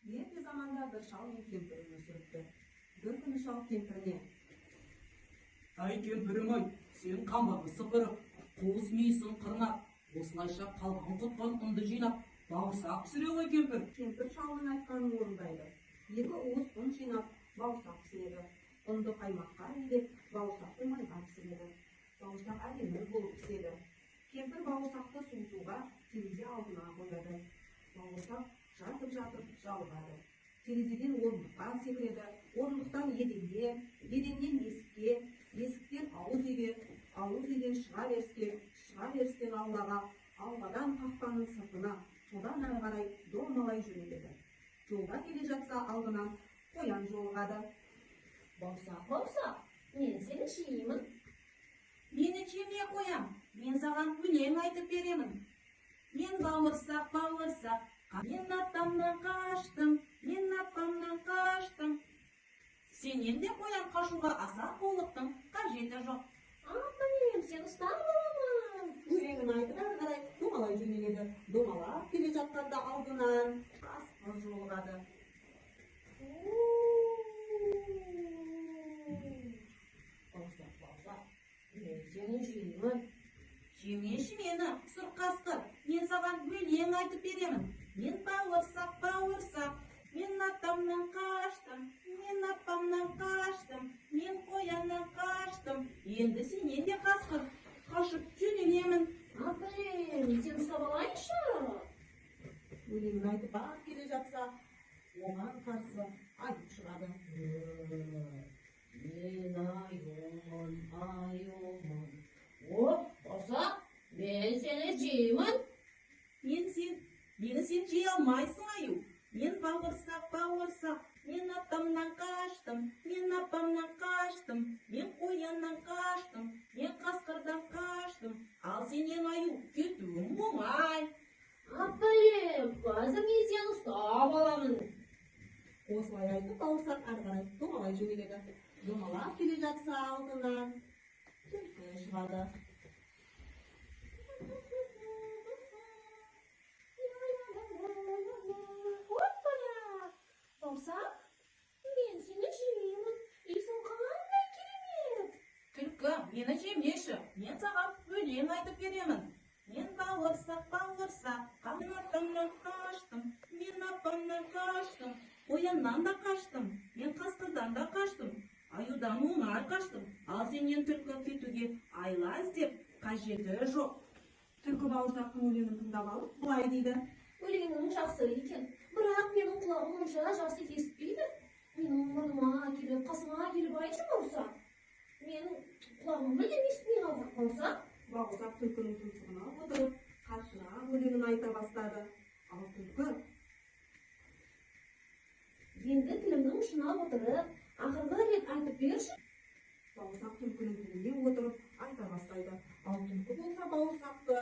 Ерте заманда бір шал мен кемпір өмір сүріпті. Бір күні шал кемпіріне: Әй, кемпірім-ай, сен қамбаны сыпырып, қуыс мүйісін қырнап, осылайша қалған құтқан ұнды жинап, бауырсақ пісіре ғой, кемпір. Кемпір шалдың айтқанын орындайды. 2 уыс ұн жинап, бауырсақ пісіреді. Ұнды қаймаққа илеп, бауырсақты майға пісіреді. Бауырсақ әдемі болып піседі. Кемпір бауырсақты суытуға терезе алдына қояды. Бауырсақ жатып-жатып жалығады. Терезеден орындыққа секіреді, орындықтан еденге, еденнен есікке, есіктен ауыз үйге, ауыз үйден шыға беріске, шыға берістен аулаға, ауладан қақпаның сыртына, содан әрі қарай домалай жөнеледі. Жолда келе жатса, алдынан қоян жолығады. Бауырсақ, бауырсақ, мен сені жеймін. Мені жеме, қоян, мен саған өлең айтып беремін. Мен бауырсақ, бауырсақ, мен атамнан қаштым, мен апамнан қаштым. Сенен де, қоян, қашуға аса қулықтың қажеті жоқ. Апайым, сені ұстап аламын. Өлеңін айтып, әрі қарай домалай жөнеледі. Домалап келе жатқанда алдынан қасқыр жолығады. Бауырсақ, бауырсақ, мен сені жеймін. Жемеші мені, сұр қасқыр, мен саған өлең айтып беремін. Мен бауырсақ, бауырсақ, мен атамнан қаштым, мен апамнан қаштым, мен қояннан қаштым. Енді сенен де, қасқыр, қашып жөнелемін. Апайым, сені ұстап алайыншы. Өлеңін айтып барып келе жатса, оған қарсы аю шығады. Мен аюмын, аюмын. О, бауырсақ, мен сені жеймін. Мені сен жей алмайсың, аю. Мен бауырсақ, бауырсақ, мен атамнан қаштым, мен апамнан қаштым, мен қояннан қаштым, мен қасқырдан қаштым. Ал сенен, аю, кетуім оңай. Апайым, қазір мен сені ұстап аламын. Осылай айтып, бауырсақ әрі қарай домалай жөнеледі. Домалап келе жатса, алдынан түлкі шығады. Оппала! Бауырсақ, мен сені жеймін. Иісің қандай керемет. Түлкі, мені жемеші, мен саған өлең айтып беремін. Мен бауырсақ, бауырсақ, мен атамнан қаштым, мен апамнан қаштым, қояннан да қаштым, мен қасқырдан да қаштым, аюдан оңай қаштым. Ал сенен, түлкі, кетуге айла іздеп қажеті жоқ. Түлкі бауырсақтың өлеңін тыңдап алып, былай дейді: Өлеңің жақсы екен, бірақ менің құлағым онша жақсы естіпейді. Менің мұрныма келіп, қасыма келіп айтшы, бауырсақ. Менің құлағым мүлдем естімей қалған, бауырсақ. Бауырсақ түлкінің тұмсығына отырып, қаттырақ өлеңін айта бастады. Ал түлкі: Енді тілімнің ұшына отырып, ақырғы рет айтып берші. Бауырсақ түлкінің тіліне отырып айта бастайды. Ал түлкі болса бауырсақты